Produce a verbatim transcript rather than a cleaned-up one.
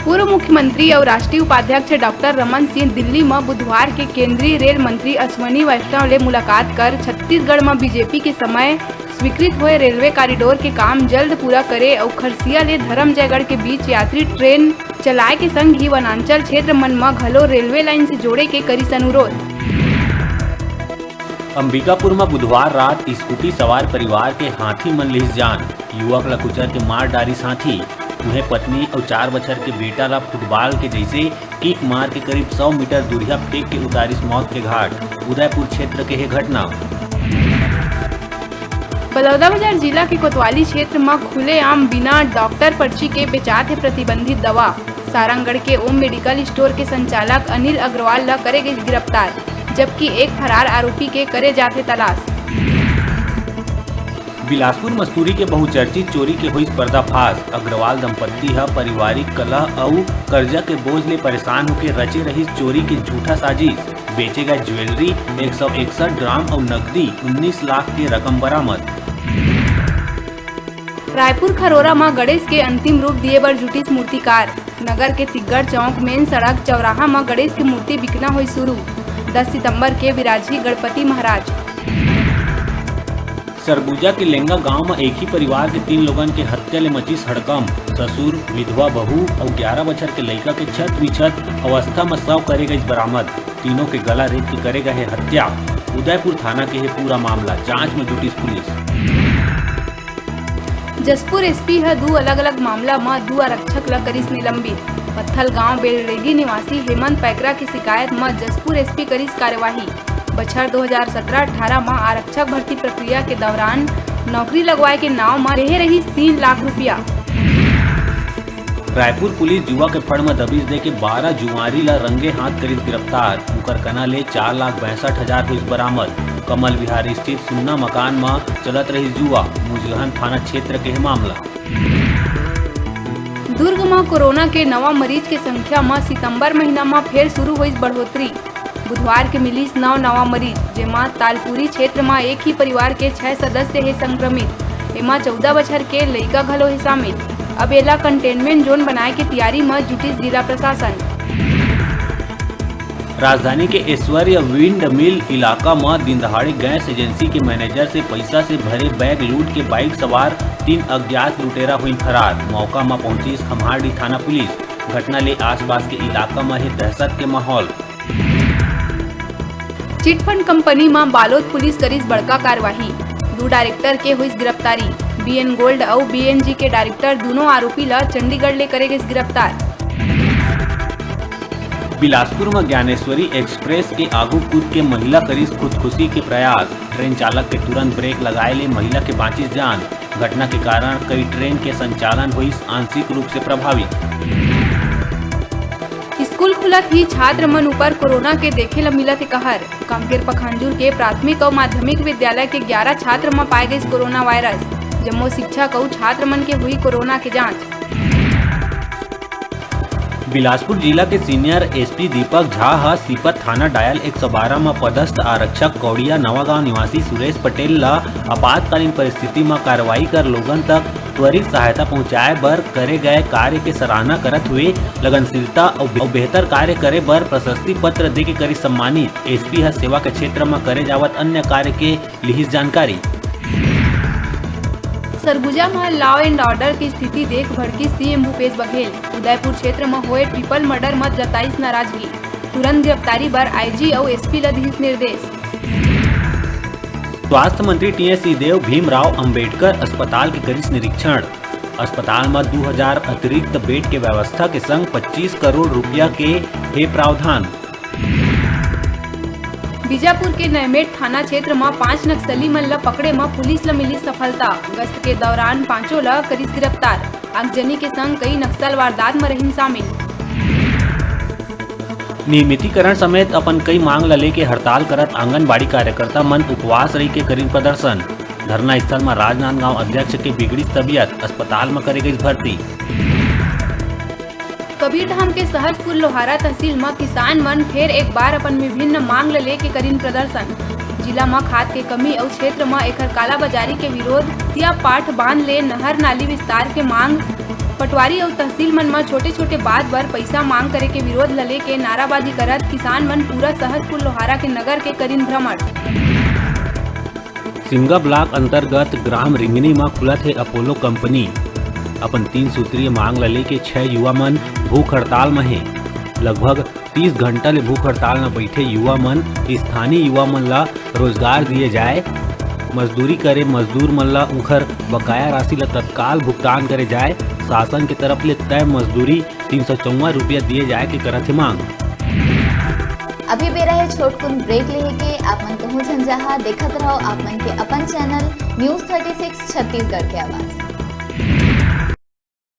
पूर्व मुख्यमंत्री अउ राष्ट्रीय उपाध्यक्ष डॉक्टर रमन सिंह दिल्ली म बुधवार के केंद्रीय रेल मंत्री अश्विनी वैष्णव ले मुलाकात कर छत्तीसगढ़ म बीजेपी के समय स्वीकृत होए रेलवे कॉरिडोर के काम जल्द पूरा करे अउ खरसिया ले धरमजयगढ़ के बीच यात्री ट्रेन चलाए के संग ही वनांचल क्षेत्र मन म घलो रेलवे लाइन से जोड़े के करिस अनुरोध। अंबिकापुर म बुधवार रात स्कूटी सवार परिवार के हाथी मन लिस जान। युवक ल कुचर के मार डारिस हाथी। उहें पत्नी अउ चार बछर के बेटा ल फुटबॉल के जइसे किक मार के करीब सौ मीटर दूरिहा फेंक के उतारिस मौत के घाट। उदयपुर क्षेत्र के हे घटना। बलौदाबाजार जिला के कोतवाली क्षेत्र म खुलेआम बिना डॉक्टर पर्ची के बेचात हे प्रतिबंधित दवा। सारंगढ़ के ओम मेडिकल स्टोर के संचालक अनिल अग्रवाल ल करे गइस गिरफ्तार, जबकि एक फरार आरोपी के करे जात हे तलाश। बिलासपुर मस्तूरी के बहुचर्चित चोरी के होइस पर्दाफाश। अग्रवाल दंपत्ति ह पारिवारिक कलह अउ कर्जा के बोझ ले परेशान होके रचे रहिस चोरी के झूठा साजिश। बेचे गए ज्वेलरी, एक सौ इकसठ ग्राम अउ नकदी उन्नीस लाख के रकम बरामद। रायपुर खरोरा म गणेश के अंतिम रूप दिए बर जुटिस मूर्तिकार। नगर के तिग्गड़ चौक मेन सड़क चौराहा म गणेश के मूर्ति बिकना होइस शुरू। दस सितंबर के विराजही गणपति महाराज। सरगुजा के लेंगा गांव म एक ही परिवार के तीन लोगन के हत्या ले मचिस हड़कंप। ससुर, विधवा बहू अउ ग्यारह बछर के लइका के छत विछत अवस्था म शव करे गइस बरामद। तीनों के गला रेत के करे गए हे हत्या। उदयपुर थाना के हे पूरा मामला, जांच म जुटिस पुलिस। जशपुर एसपी ह दू अलग-अलग मामला म दू आरक्षक ल करिस निलंबित। पत्थलगांव बेलड़ेगी निवासी हेमंत पैकरा के शिकायत म जशपुर एसपी करिस कार्यवाही। बछर दो हज़ार सतरा अठारह म आरक्षक भर्ती प्रक्रिया के दौरान नौकरी लगवाए के नाव म लेहे रहिस तीन लाख रुपया। रायपुर पुलिस जुआ के फड़ म दबिश देके बारह जुआरी ल रंगे हाथ करिस गिरफ्तार। उंकर कना ले चार लाख पैंसठ हजार होइस बरामद। कमल विहार स्थित सुन्ना मकान म चलत रहिस जुआ। मुजगहन थाना क्षेत्र के हे मामला। दुर्ग म कोरोना के नवा मरीज के संख्या म सितंबर महीना म फेर शुरू होइस बढ़ोतरी। बुधवार के मिलिस नौ नवा मरीज, जेमा तालपुरी क्षेत्र म एक ही परिवार के छह सदस्य हे संक्रमित। एमा चौदह बछर के लइका घलो हे शामिल। अब एला कंटेनमेंट जोन बनाए के तियारी म जुटिस जिला प्रशासन। राजधानी के ऐश्वर्य विंड मिल इलाका म दिनदहाड़े गैस एजेंसी के मैनेजर से पइसा से भरे बैग लूट के बाइक सवार तीन अज्ञात लुटेरा होइन फरार। मौका म पहुंचिस खम्हारडीह थाना पुलिस। घटना ले आसपास के इलाका म हे दहशत के माहौल। चिटफंड कंपनी म बालोद पुलिस करिस बड़का कार्यवाही। दू डायरेक्टर के होइस गिरफ्तारी। बीएन गोल्ड अउ बीएनजी के डायरेक्टर दूनों आरोपी ल चंडीगढ़ ले करे गइस गिरफ्तार। बिलासपुर म ज्ञानेश्वरी एक्सप्रेस के आगू कूद के महिला करिस खुदकुशी के प्रयास। ट्रेन चालक के तुरंत ब्रेक लगाए ले महिला के बांचिस जान। घटना के कारण कई ट्रेन के संचालन होइस आंशिक रूप से प्रभावित। स्कूल खुलत ही छात्र मन ऊपर कोरोना के देखे ल मिलत हे कहर। कांकेर पखांजूर के प्राथमिक अउ माध्यमिक विद्यालय के ग्यारह छात्र म पाए गइस कोरोना वायरस। जम्मो शिक्षक अउ छात्र मन के हुई कोरोना के जांच। बिलासपुर जिला के सीनियर एसपी दीपक झा ह सीपत थाना डायल एक सौ बारह म पदस्थ आरक्षक कौड़िया नवागांव निवासी सुरेश पटेल ल आपातकालीन परिस्थिति म कार्रवाई कर लोगन तक त्वरित सहायता पहुंचाए बर करे गए कार्य के सराहना करत हुए लगनशीलता अउ बे-, अउ बेहतर कार्य करे बर प्रशस्ति पत्र देके करिस सम्मानित। एसपी ह सेवा के क्षेत्र म करे जावत अन्य कार्य के लिहिस जानकारी। सरगुजा म law and order के स्थिति देख भड़किस सीएम भूपेश बघेल। उदयपुर क्षेत्र म होए ट्रिपल मर्डर म जताइस नाराजगी। तुरंत गिरफ्तारी बर आईजी अउ एसपी ल दिहिस निर्देश। स्वास्थ्य मंत्री टीएस सिंहदेव भीमराव अंबेडकर अस्पताल के करिस निरीक्षण। अस्पताल म दू हजार अतिरिक्त बेड के व्यवस्था के संग पच्चीस करोड़ रुपया के हे प्रावधान। बीजापुर के नैमेट थाना क्षेत्र म पांच नक्सली मन ल पकड़े म पुलिस ल मिली सफलता। गश्त के दौरान पांचों ल करिस गिरफ्तार। आगजनी के संग कई नक्सल वारदात म रहिन शामिल। नियमितीकरण समेत अपन कई मांग ल लेके हड़ताल करत आंगनबाड़ी कार्यकर्ता मन उपवास रहि के करिन प्रदर्शन। धरना स्थल म राजनांदगांव अध्यक्ष के बिगड़िस तबियत, अस्पताल म करे गइस भर्ती। कबीरधाम के सहसपुर लोहारा तहसील म किसान मन फेर एक बार अपन विभिन्न मांग ल लेके करिन प्रदर्शन। जिला म खाद के कमी अउ क्षेत्र म एखर कालाबाजारी के विरोध, तिया पाठ बांध ले नहर नाली विस्तार के मांग, पटवारी अउ तहसील मन म छोटे-छोटे बात बर पइसा मांग करे के विरोध ल लेके नाराबाजी करत किसान मन पूरा सहसपुर लोहारा के नगर के करिन भ्रमण। सिमगा ब्लॉक अंतर्गत ग्राम रिंगनी म खुलत हे अपोलो कंपनी। अपन तीन सूत्रीय मांग ल लेके छह युवा मन भूख हड़ताल म हे। लगभग तीस घंटा ले भूख हड़ताल म बैठे युवा मन, स्थानीय युवा मन ला रोजगार दिए जाए, मजदूरी करे मजदूर मन ला उंखर बकाया राशि ला तत्काल भुगतान करे जाए, शासन के तरफ ले तय मजदूरी तीन सौ चौवन रुपया दिए जाए के करत हे मांग। अभी बेरा हे छोटकुन ब्रेक लेहे के। आप मन कहूं झन जहा, देखत रहो आप मन के अपन channel news thirty six Chhattisgarh के आवाज।